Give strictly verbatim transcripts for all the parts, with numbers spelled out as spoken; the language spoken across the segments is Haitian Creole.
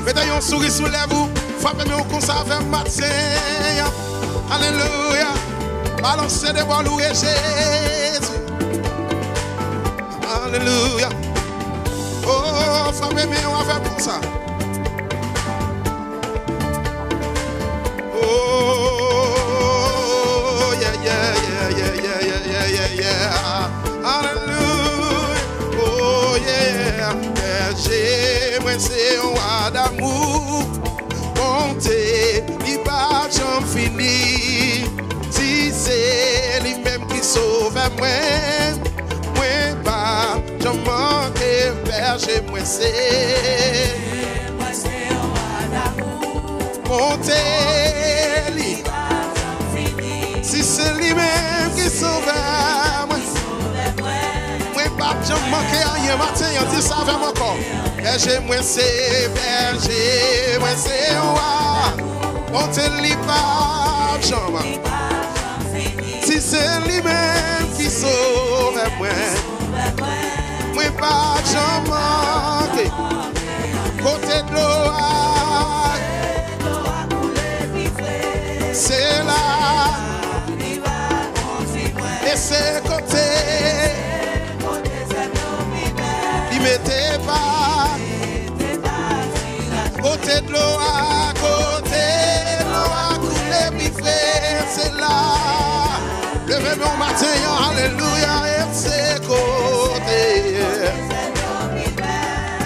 Mete yon souri sou lèv ou. Frape men w konsa avè m maten an. Alelouya. Balanse de bò, louwe Jezi. Alelouya. Oh, frape men w avè m konsa. Oh, yeah, yeah, yeah. Alelouya. Oh, yeah. Bèje mwen se yon wa damou. Bonte li pa janm fini. Si se li menm ki sovè mwen, mwen pa janm manke. Bèje mwen se. Bonte li. Si se li menm ki sovè mwen, mwen p ap janm manke anyen. Maten an, di sa avè m ankò. Bèje mwen se, bèje mwen se wa. Bonte li p ap janm. Si se li menm ki sovè mwen, mwen pa janm manke. Kote dlo a, se la. E se kote li mete pa. Kote dlo a, kote dlo a koule pi fre, se la. Leve men w maten an, alelouya, e se kote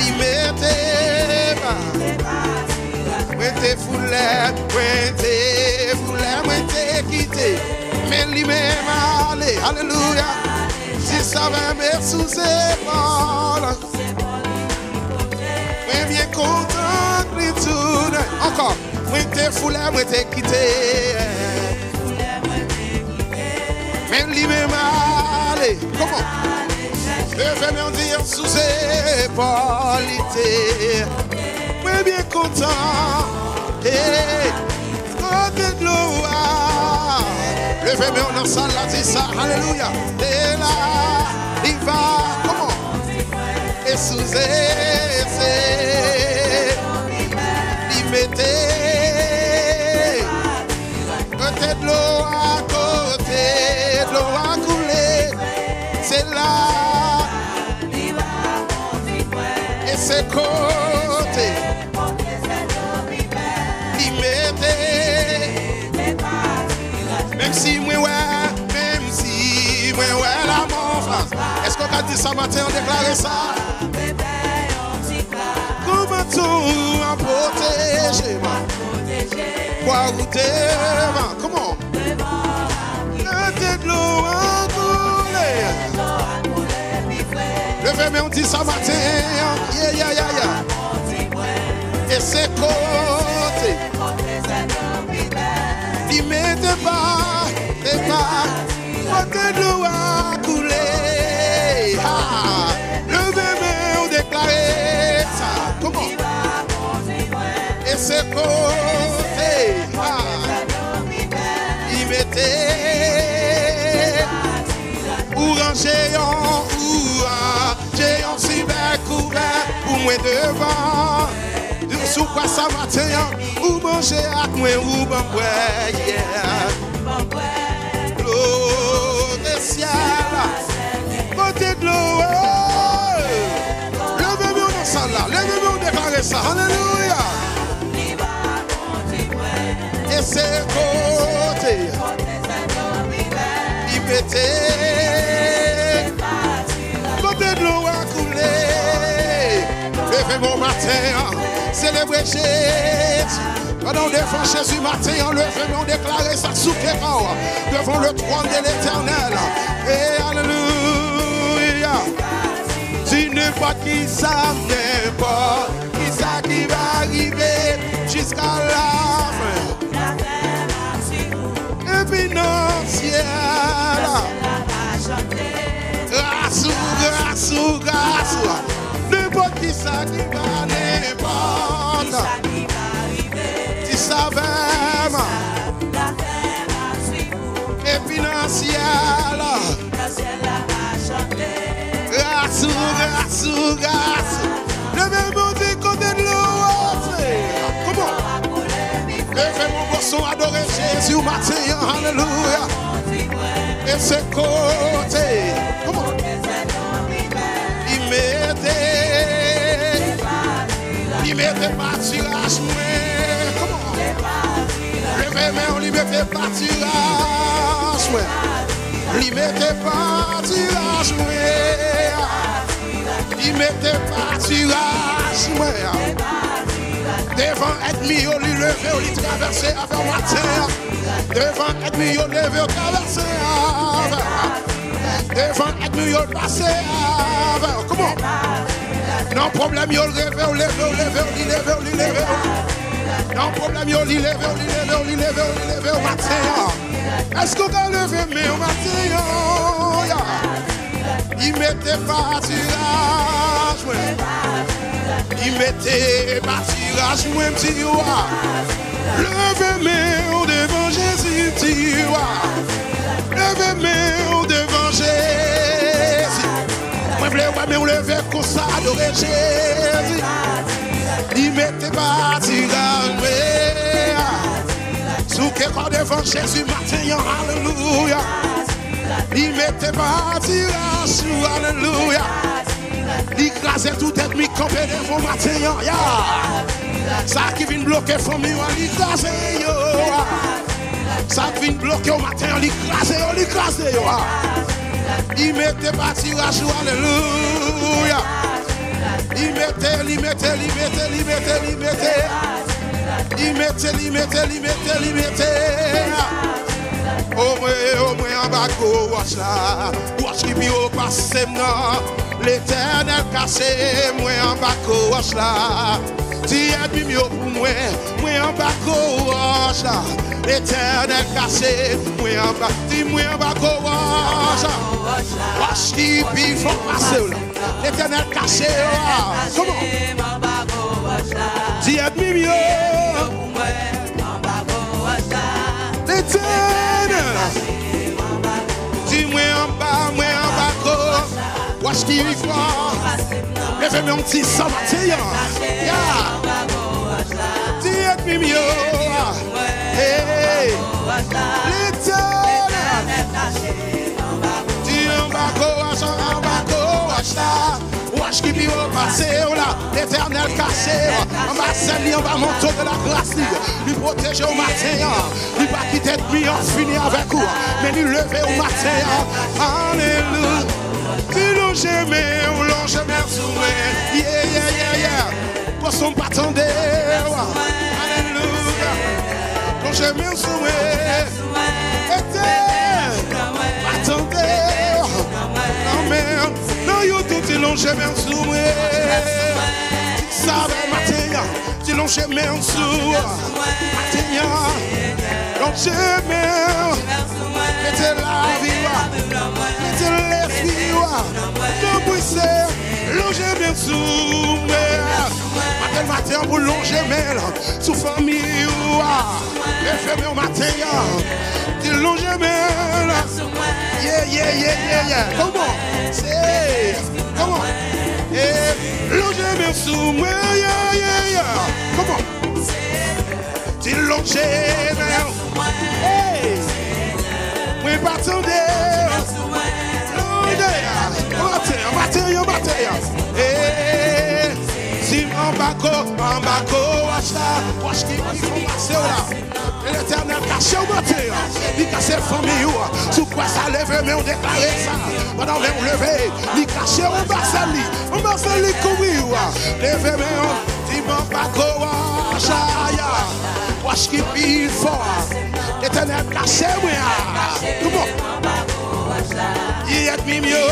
li mete pa. Mwen te foule, mwen te foule, mwen te kite. Men li menm ale, alelouya. Di sa avè m, e sou zepòl. Mwen byen kontan li tounen. Ankò. Mwen te foule, mwen te kite. Men li menm ale. Kòman? Leve men w, di, e sou zepòl li te. Mwen byen kontan. Hey. Kote dlo a? Leve men w nan sal la, di sa, alelouya. E la, li va, kòman? E sou zeze, li mete. Kote dlo a, kote dlo a koule, se la. E se kote li mete. Menm si mwen wè, menm si mwen wè lamò anfas. Èske w ka di sa maten an, deklare sa? Kòman tou an pwoteje m? Kwa ou devan, come on. Kote dlo an koule. Leve men w, di sa maten an. Yeah, yeah, yeah, yeah. E se kote li mete pa, te pa. Kote dlo a koule. Ha. Leve men w, deklare sa. Come on. E se kote, ah, li mete. Ou ranje yon, ou ranje yon sibè kouvè pou mwen devan. Si w kwè sa maten an, ou manje ak mwen, ou ban m bwè, yeah. Dlo de syèl, kote dlo, oh! Leve men w nan sal la, leve men w, deklare sa, alelouya. E se kote li mete. Kote dlo a koule. Leve men w maten an, selebre Jezi. Pandan w devan Jezi maten an, leve men w, deklare sa sou kè pa w, devan le tròn de Letènèl. E alelouya. Di nenpòt kisa, nenpòt kisa ki va rive jiska lafen. Epi nan syèl la, gras ou, gras ou, gras ou. Nenpòt kisa ki va, nenpòt kisa va rive. Di sa avè m. Epi nan syèl la. Gras ou, gras ou, gras ou. Leve men w, di kote dlo a, se. Adore Jezi w maten an, alelouya. E se kote, come on. Li mete, li mete patiraj mwen, come on. Leve men w, li mete patiraj mwen. Li mete patiraj mwen. Li mete patiraj mwen. Devan ènmi yo, li leve w, li travèse avè w maten an. Devan ènmi yo, leve w, travèse avè w. Devan ènmi yo, l pase avè w. Come on. Nan pwoblèm yo, l leve w, leve w, leve w, li leve w, li leve w. Nan pwoblèm yo, li leve w, li leve w, li leve w, li leve w maten an. Èske w ka leve men w maten an? Ya. Li mete patiraj mwen. Li mete patiraj mwen, m di w a. Leve men w devan Jezi, m di w a. Leve men w devan Jezi. Mwen vle wè men w leve konsa, adore Jezi. Li mete patiraj mwen. Souke kò w devan Jezi maten an, alelouya. Li mete patiraj sou, alelouya. Li kraze tout ènmi kanpe devan w maten an, ya. Sa ki vin bloke fanmi w, li kraze yo. Sa ki vin bloke w maten an, li kraze yo, li kraze yo. Li mete patiraj sou, alelouya. Li mete, li mete, li mete, li mete, li mete. Li mete, li mete, li mete, li mete. O mwen, o mwen anba gwo wòch la. Wòch ki pi wo pase m nan. Letènèl kache mwen anba gwo wòch la. Di ènmi m yo pou mwen, mwen anba gwo wòch la. Letènèl kache mwen anba, di mwen anba gwo wòch la. Wòch ki pi fò pase w la. Letènèl kache yo a. Come on. Di ènmi m yo. Letènèl. Di mwen anba, mwen anba gwo wòch ki pi fò. Leve men w, di sa maten an. Ya. Di ènmi m yo. Hey. Letènèl. Di anba gwo wòch, anba gwo wòch la. Wòch ki pi wo pase w la. Letènèl kache w anba zèl li, anba manto de la gras li. Li pwoteje w maten an. Li pa kite ènmi an fini avèk ou. Men li leve w maten an. Alelouya. Di lonje men w, lonje men w sou mwen. Yeah, yeah, yeah, yeah. Pòs m pa tande w. Alelouya. Lonje men w sou mwen. Ete. Pa tande w. Nan men w. Nan yo tou di lonje men w sou mwen. Di sa avè maten an. Di lonje men w sou. Maten an. Lonje men w. Mete lavi w. Mete lespri w. Nan bwise. Lonje men w sou mwen. Maten, maten an pou lonje men l sou fanmi ou a. Leve men w maten an. Di lonje men l. Yeah, yeah, yeah, yeah, yeah. Come on. Say, come on. Eh, lonje men w sou mwen. Yeah, yeah, yeah. Come on. Di lonje men w. Hey. Mwen pa tande. Lonje. Maten an, maten an, maten an. Hey. Si m anba gwo, anba gwo wòch la, wòch ki pi fò pase w la. Letènèl kache w maten an. Li kache fanmi ou. Si w kwè sa, leve men w, deklare sa. Pandan men w leve, li kache w anba zèl li. Anba zèl li kouvri w. Leve men w, di m anba gwo wòch la. Wòch ki pi fò. Letènèl kache mwen a. Come on. Di ènmi m yo,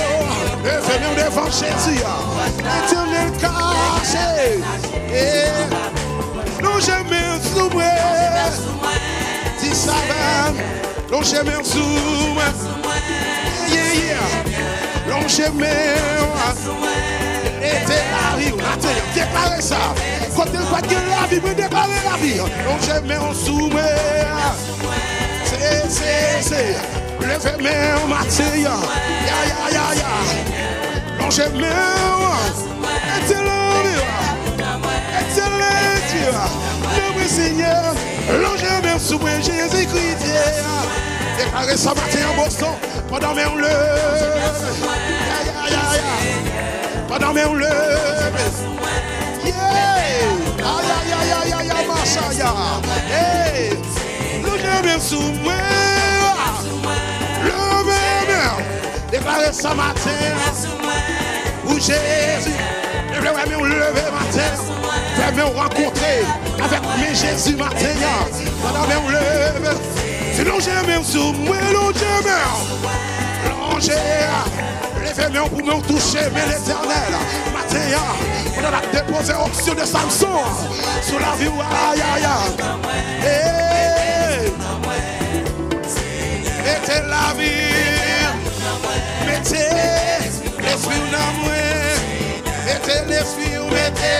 leve men w devan Jezi a. Letènèl kache. Eh, lonje men w sou mwen. Di sa avè m. Lonje men w sou mwen. Yeah, yeah. Lonje men w. Mete lavi w. Maten an, deklare sa. Kote l pa t gen lavi, mwen deklare lavi. Lonje men w sou mwen. Se, se, se. Leve men w maten an. Ya, ya, ya, ya. Lonje men w. Mete lavi w. Mete lespri w. Senyè, lonje men w sou mwen, Jezi Kris. Deklare sa maten an, Boston, pandan men w leve. Ya, ya, ya, ya. Pandan men w leve. Yeah. Ay, ay, ay, ay, ay, ay, masaya. Hey. Lonje men w sou mwen. Leve men w. Deklare sa maten an pou Jezi. Leve men w leve maten an. Fè men w rankontre avèk men Jezi maten an. Pandan men w leve, di lonje men w sou mwen, lonje men w. Lonje a. Leve men w pou men w touche men Letènèl. Maten an, pandan n ap depoze onksyon de Samson sou lavi w, ay, ay, ay. Hey. Mete lavi, mete lespri w nan mwen. Mete lespri w, mete,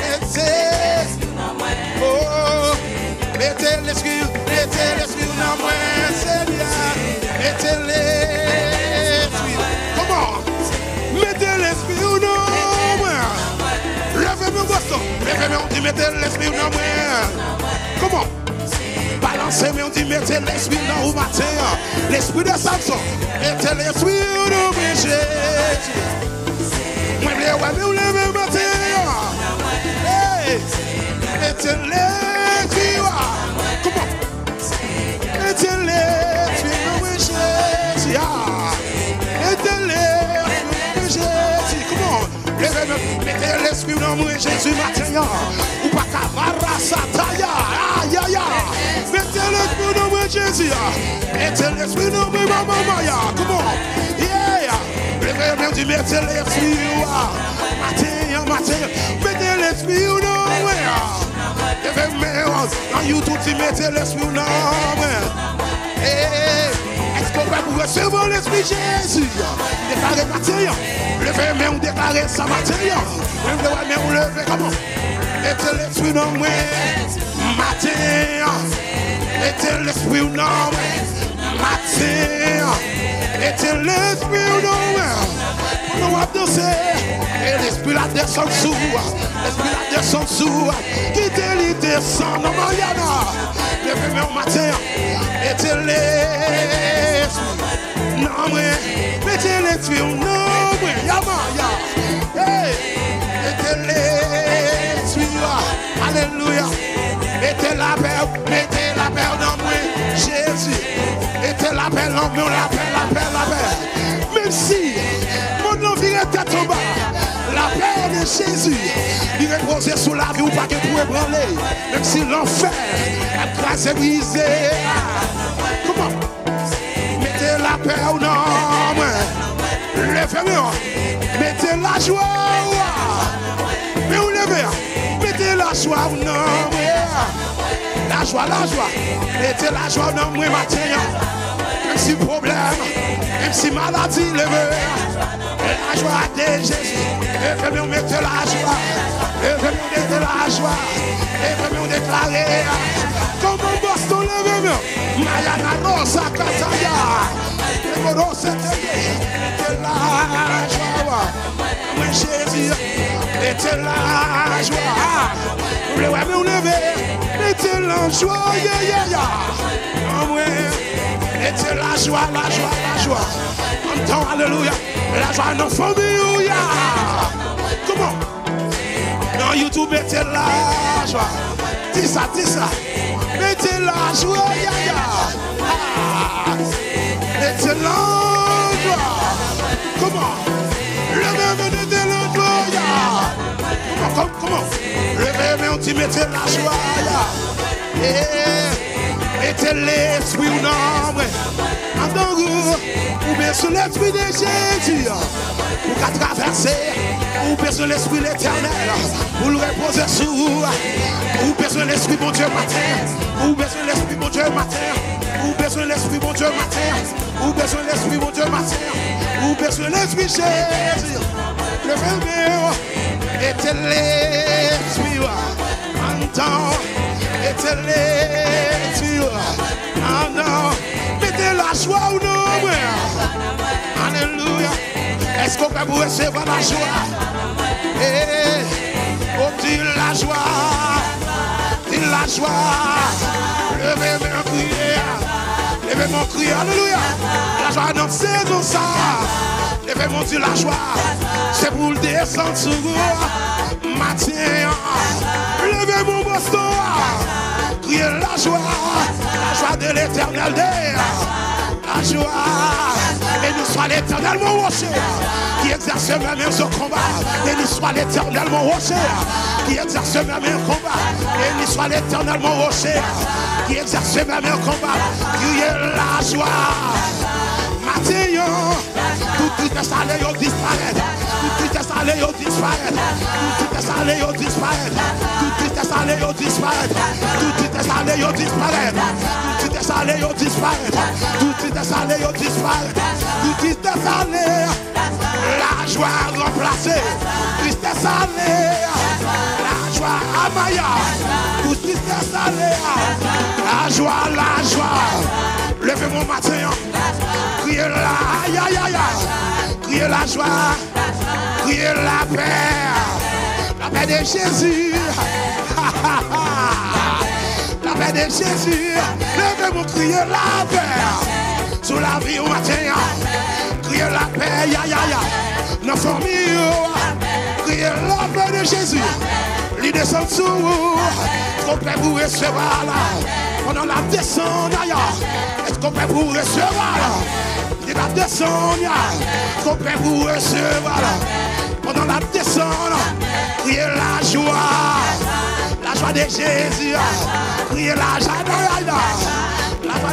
mete. Oh, mete lespri w, mete lespri w nan mwen, Senyè. Mete lespri w. Come on. Mete lespri w nan mwen. Leve men w, Boston. Leve men w, di mete lespri w nan mwen. Come on. Balanse men w, di mete lespri w nan ou maten an. Lespri de Samson. Mete lespri w nan mwen, Jezi. Mwen vle wè men w leve maten an. Hey! Mete lespri w. Come on. Mete lespri w nan mwen, Jezi. Ah. Mete lespri w nan mwen, Jezi. Come on. Leve men, mete lespri w nan mwen, Jezi, maten an. Ou pa ka marasa taya. Ay, ay, ay. Mete lespri w nan mwen, Jezi. Mete lespri w nan mwen, manman maya. Come on. Yeah. Leve men, di mete lespri w. Maten an, maten an. Mete lespri w nan mwen. Leve men w nan YouTube, di mete lespri w nan mwen. Hey, èske w prè pou resevwa Lespri Jezi? Deklare maten an. Leve men w, deklare sa maten an. Mwen vle wè men w leve, come on. Mete lespri w nan mwen. Maten an. Mete lespri w nan mwen. Maten an. Mete lespri w nan mwen. Pandan w ap danse, e Lespri la desann sou ou. Lespri la desann sou ou. Kite li desann nan Mariana. Leve men w maten an. Mete lespri nan mwen. Mete lespri w nan mwen. Yama, ya. Hey. Mete lespri w. Alelouya. Mete lapè w. Mete lapè w nan mwen. Jezi. Mete lapè nan mwen. Lapè, lapè, lapè. Menm si mond lan vire tèt anba, lapè de Jezi, li repoze sou lavi w, pa gen pou ebranle. Menm si lanfè ap kraze, brize. Come on. Mete lapè w nan mwen. Leve men w. Mete lajwa w. Men w leve. Mete lajwa w nan mwen. Lajwa, lajwa. Mete lajwa w nan mwen maten an. Menm si pwoblèm, menm si maladi, leve. Lajwa de Jezi. Leve men w, mete lajwa. Leve men w, mete lajwa. Leve men w, deklare. Kòman Boston, leve men w. Mayana Rosa Kataya. Leve Rosa Teye. Mete lajwa. Mwen Jezi, mete lajwa. Ou vle wè men w leve, mete lajwa, yeah, yeah, yeah. Nan mwen, mete lajwa, lajwa, lajwa. Antan, alelouya. Lajwa nan fanmi ou, yeah. Come on. Nan YouTube, mete lajwa. Di sa, di sa. Mete lajwa, ya, ya. Ah. Mete lajwa. Come on. Leve men, mete lajwa, ya. Come on, come, come on. Leve men, w di mete lajwa, ya. Eh, mete lespri w nan mwen. Andan ou, ou bezwen lespri de Jezi. Ou ka travèse, ou bezwen lespri Letènèl pou l repoze sou ou. Ou bezwen lespri Bondye maten. Ou bezwen lespri Bondye maten. Ou bezwen lespri Bondye maten. Ou bezwen lespri Bondye maten. Ou bezwen lespri Jezi. Leve men w. Mete lespri w andan. Mete lespri w andan. Mete lajwa w nan mwen. Alelouya. Èske w prè pou resevwa lajwa? Eh, oh, di lajwa. Di Lajwa, leve men kriye. Leve men kriye, alelouya. Lajwa nan sezon sa. Leve men di lajwa. Se pou l desann sou ou. Maten an. Leve men boston. Kriye lajwa. Lajwa de Letènèl de. Lajwa. Béni soit l'Éternel, mon rocher, qui exerce merveilleux combats. Béni soit l'Éternel, mon rocher, qui exerce merveilleux combats. Béni soit l'Éternel, mon rocher, qui exerce merveilleux combats. Kriye lajwa. Maten an, tout tristès ale yo disparèt. Tout tristès ale yo disparèt. Tout tristès ale yo disparèt. Tout tristès ale yo disparèt. Tout tristès ale yo disparèt. Tout tristès ale yo disparèt. Tout tristès ale yo disparèt. Tout tristès ale. Lajwa ranplase. Tristès ale. Lajwa amaya. Tout tristès ale. Lajwa, lajwa. Leve men maten an. Kriye la, ayayaya. Kriye lajwa. Kriye lapè. Lapè de Jezi. Lapè de Jezi. Leve men kriye lapè. Sou lavi w maten an. Kriye lapè, ya, ya, ya. Nan fanmi w. Kriye lapè de Jezi. Li desann sou ou. Èske w prè pou resevwa la? Pandan l ap desann, aya. Èske w prè pou resevwa la? Li ap desann, ya. Èske w prè pou resevwa la? Pandan l ap desann, kriye lajwa. Lajwa de Jezi. Kriye lajwa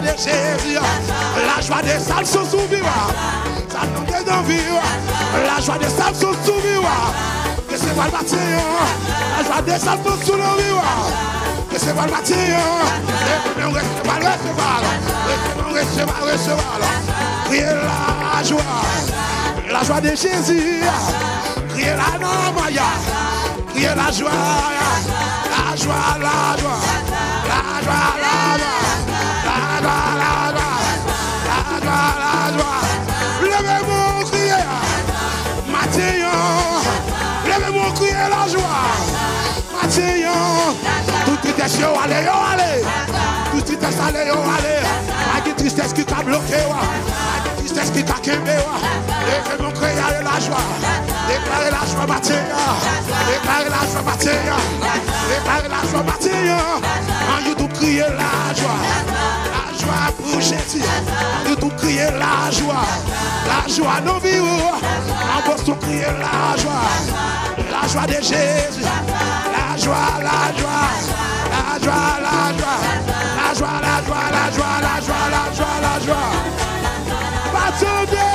de Jezi. Lajwa de Samson sou vi w. Sa nou te nan vi w. Lajwa de Samson sou vi w. Resevwa l maten an. Lajwa de Samson sou nan vi w. Resevwa l maten an. Resevwa l, resevwa l. Resevwa l, resevwa l, resevwa l. Kriye lajwa. Lajwa de Jezi. Kriye la nan maya. Kriye lajwa. Lajwa, lajwa. Lajwa, lajwa. Lajwa, lajwa. Lajwa, lajwa. Leve men w kriye. Maten an. Leve men w kriye lajwa. Maten an, tout tristès yo ale, yo ale. Tout tristès ale, yo ale. Pa gen tristès ki ka bloke w. Pa gen tristès ki ka kenbe w. Leve men w kriye lajwa. Deklare lajwa maten an. Deklare lajwa maten an. Deklare lajwa maten an. Nan YouTube kriye lajwa. Lajwa pou Jezi. Nan YouTube kriye lajwa. Lajwa nan vi w. Nan Boston kriye lajwa. Lajwa de Jezi. Lajwa, lajwa. Lajwa, lajwa. Lajwa, lajwa, lajwa, lajwa, lajwa, lajwa. Pa tande.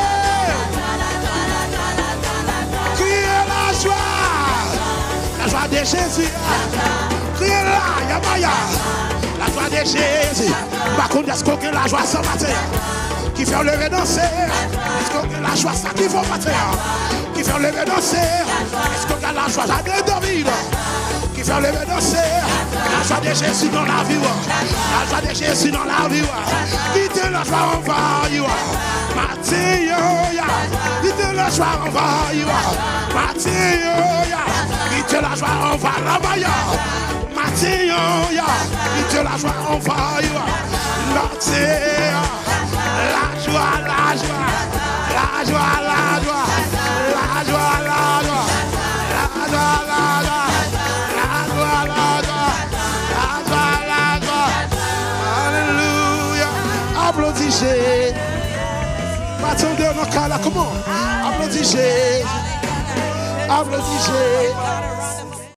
Kriye lajwa. Lajwa de Jezi. Kriye la, yamaya. Lajwa de Jezi. M pa konn èske w gen lajwa sa maten an ki fè w leve danse. Èske w gen lajwa sa ki fè w maten an ki fè w leve danse? Èske w gen lajwa jaden David ki fè w leve danse? Lajwa de Jezi nan lavi w. Lajwa de Jezi nan lavi w. Kite lajwa anvayi w. Maten an, ya. Kite lajwa anvayi w. Maten an, ya. Kite lajwa anvayi w. Maten an, ya, kite lajwa anvayi w. Maten an, lajwa, lajwa. Lajwa, lajwa. Lajwa, lajwa. Lajwa, lajwa. Lajwa, lajwa. Lajwa, lajwa. Alelouya. Aplodi Jezi. Pa tande nan kay la, come on. Aplodi Jezi. Aplodi Jezi.